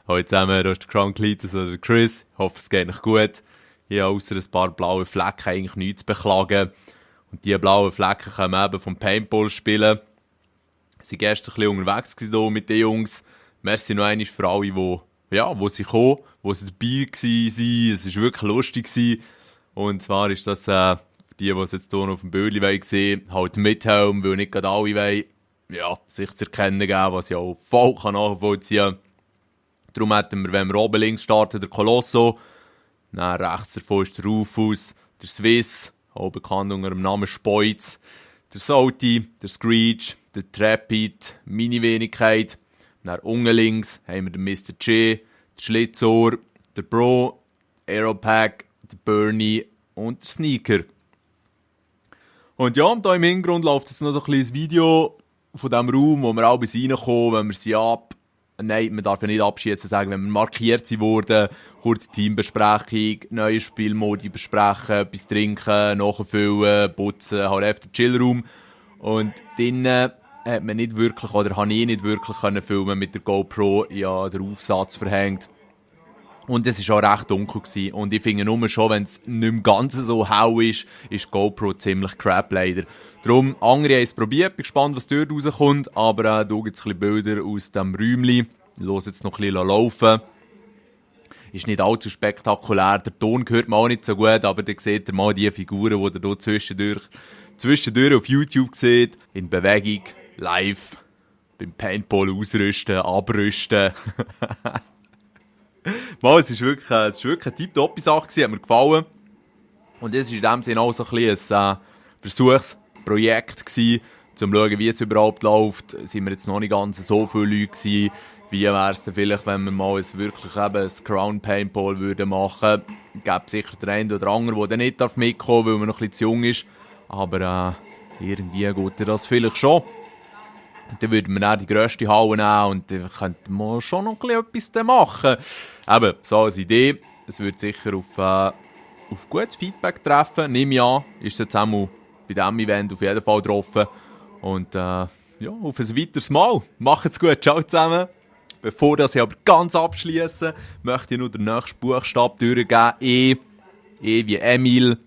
Hallo zusammen, hier ist der Crown Cletus oder der Chris. Ich hoffe, es geht euch gut. Ich habe außer ein paar blauen Flecken eigentlich nichts zu beklagen. Und diese blauen Flecken kommen eben vom Paintball-Spielen. Sie waren gestern ein bisschen unterwegs hier mit den Jungs. Merci noch einmal für alle, wo sie kommen, wo sie dabei waren. Es war wirklich lustig. Und zwar ist das für die es jetzt hier noch auf dem Bildchen sehen wollen, halt mit Helm, weil nicht gerade alle wollen, sich zu erkennen geben, was ich auch voll nachvollziehen kann. Darum hätten wir, wenn wir oben links starten, der Colosso. Dann rechts davon ist der Rufus, der Swiss, auch bekannt unter dem Namen Speuz, der Salty, der Screech, der Trapid, meine Wenigkeit. Dann unten links haben wir den Mr. J, der Schlitzohr, der Bro, Aeropack, der Bernie und der Sneaker. Und ja, da im Hintergrund läuft jetzt noch so ein kleines Video von diesem Raum, wo wir alle bis reinkommen, wenn wir sie Nein, man darf ja nicht abschießen sagen, wenn wir markiert wurden, kurze Teambesprechung, neue Spielmodi besprechen, etwas trinken, nachfüllen, putzen, halt einfach der Chillraum. Und drinnen hat man nicht wirklich, oder habe ich nicht wirklich filmen mit der GoPro, ja, den Aufsatz verhängt. Und es war auch recht dunkel gewesen. Und ich finde nur schon, wenn es nicht mehr ganz so hell ist, ist die GoPro ziemlich crap leider. Darum, andere haben es probiert, bin gespannt, was dort rauskommt. Aber hier gibt es ein bisschen Bilder aus diesem Räumchen. Ich lasse jetzt noch ein bisschen laufen. Ist nicht allzu spektakulär. Der Ton hört man auch nicht so gut, aber da seht ihr mal die Figuren, die ihr hier zwischendurch auf YouTube seht. In Bewegung, live, beim Paintball ausrüsten, abrüsten. Mal, es war wirklich eine tipptoppe Sache, hat mir gefallen. Und es war in dem Sinne auch so ein bisschen ein Versuchsprojekt gewesen, um zu schauen, wie es überhaupt läuft. Sind wir jetzt noch nicht ganz so viele Leute gewesen. Wie wäre es denn vielleicht, wenn wir mal wirklich ein Crown Paintball machen würden? Es gäbe sicher den einen oder anderen, der nicht mitkommen darf, weil man noch ein bisschen zu jung ist. Aber irgendwie geht das vielleicht schon. Und dann würden wir dann die grösste Halle nehmen und dann könnten wir schon noch etwas machen. Eben, so als Idee. Es würde sicher auf gutes Feedback treffen. Nehme ich an, ist es jetzt einmal bei diesem Event auf jeden Fall getroffen. Und auf ein weiteres Mal. Macht's gut, ciao zusammen. Bevor ich aber ganz abschließe, möchte ich nur den nächsten Buchstaben durchgeben. E wie Emil,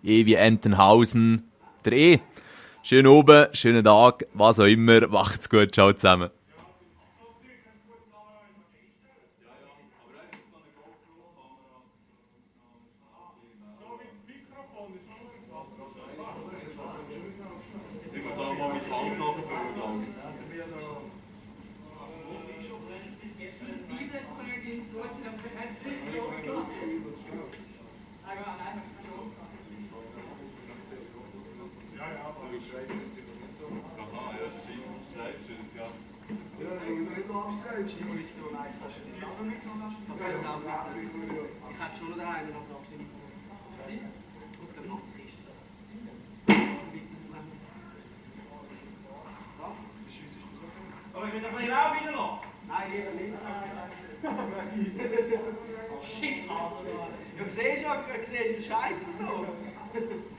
E wie Entenhausen, der E. Schönen Abend, schönen Tag, was auch immer. Macht's gut, ciao zusammen. Aber ich will doch nicht auch wieder noch. Nein, lieber nicht. Shit, Alter. Du siehst ja, du siehst den Scheiß so.